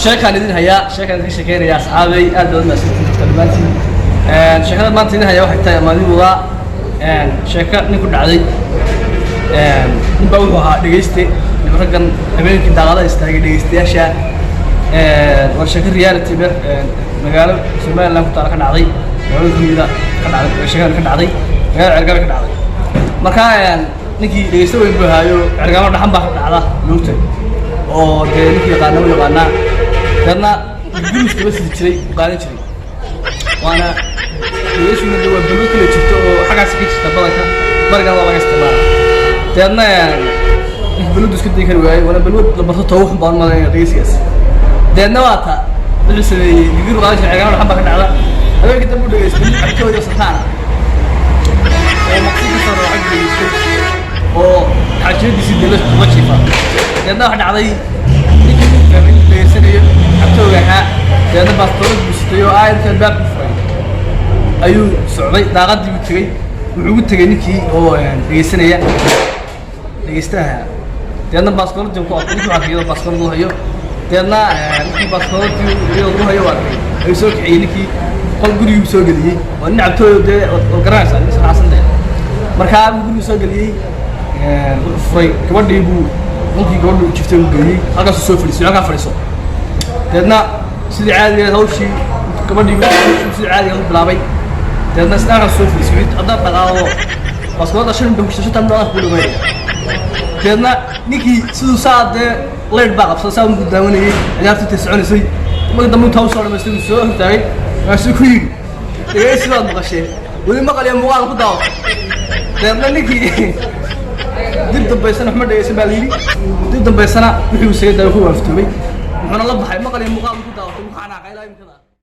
Sheekaan idin hayaa, sheekaan idinka sheekeynaya, asxaabey. Aad baad mahadsantihiin dhammaantiin. Sheekada maanta idin hayaa waxay tahay ama idin wadaa sheeko nin ku dhacday. Nin baa wuxuu ahaa dhegeyste, nin raggan habeenkii daaqadaha istaagay dhegeystayaasha. Waa sheeko reality beer magaalo Somaliland ku taala ka dhacday, magaalada kamida ka dhacday sheekadan, ka dhacday magaalada Ceergaabo ka dhacday. Marka ninkii dhegeyste weyn buu ahaayo. Ceergaabo dhaxan baa ka dhacda moogta, oo dee ninkii yaqaana u yaqaanaa. Deedna gurus kaba sidi jiray, u qaadan jiray, waana dhegeyshuna de waa balwo kale jirto oo xaggaas ka jirta badanka barigan waa laga isticmaala. Deedna ninkii balwadu iska dayi kari waayey, waana balwad la barto toba xun baan malanaya dhegeysigaas. Deedna waa ta wuxuu sameeyey, gigiru qaadan jiray. Ceergaabo dhaxan baa ka dhacda. Habeenkii dambe u dhegeystay nin cabtooyo saxaana oo maqsin ka soo lacag dhegeystay oo xaajiyadiisii dee la jiifa. Deedna waxa dhacday ninkii uu fahmay inuu dhegeysanayo cabtooga ahaa. Deedna baastoolad buu sitay oo aayadka albaabku furay ayuu socday, daaqadii buu tegey. Wuxuu ugu tegey ninkii oo dhegeysanaya dhegeystaha. Deedna baaskooladii ku arkay ninkii, waxaa iyadoo baaskoolad loo hayo. Deedna ninkii baaskooladii iyadoo lagu hayo u arkay ayuu soo kiciyey ninkii, qol gurigii buu soo geliyey. Waa nin cabtooyo dee, oo garanaysaa nin israacsan dee. Markaa buu gurigii soo geliyey, wuxuu furay gabadhii buu, ninkii gabadhi u jiftay buu geliyey, halkaasuu soo fadhiisay, halkaa fadhiiso. Deedna sidii caadigeed hawshii gabadhii sidii caadigeed u bilaabay. Deedna isna halkaas soo fadhiisay, haddaad dhaqaaqdo baaskoolada shan bay ku shanta midhood ku dhameynaya. Deedna ninkii siduu saa dee leydh baa qabsaday, saa uu daawanayey ciyaarta intay soconaysay. Marka dambe intuu soo dhamaystay uu soo hortaagay, markaasuu ku yidhi, "Dhegeysi baad maqasheen, weli maqal iyo muuqaal ku daawato." Deedna ninkii dib dambaysana waxma dhegeysan baa la yidhi. Dib dambaysana wixii uu isaga daaway ku waaftoobay, wuxuuna la baxay maqal iyo muuqaal ku daawatay, wuxuu xanaaqay ilaa imikada.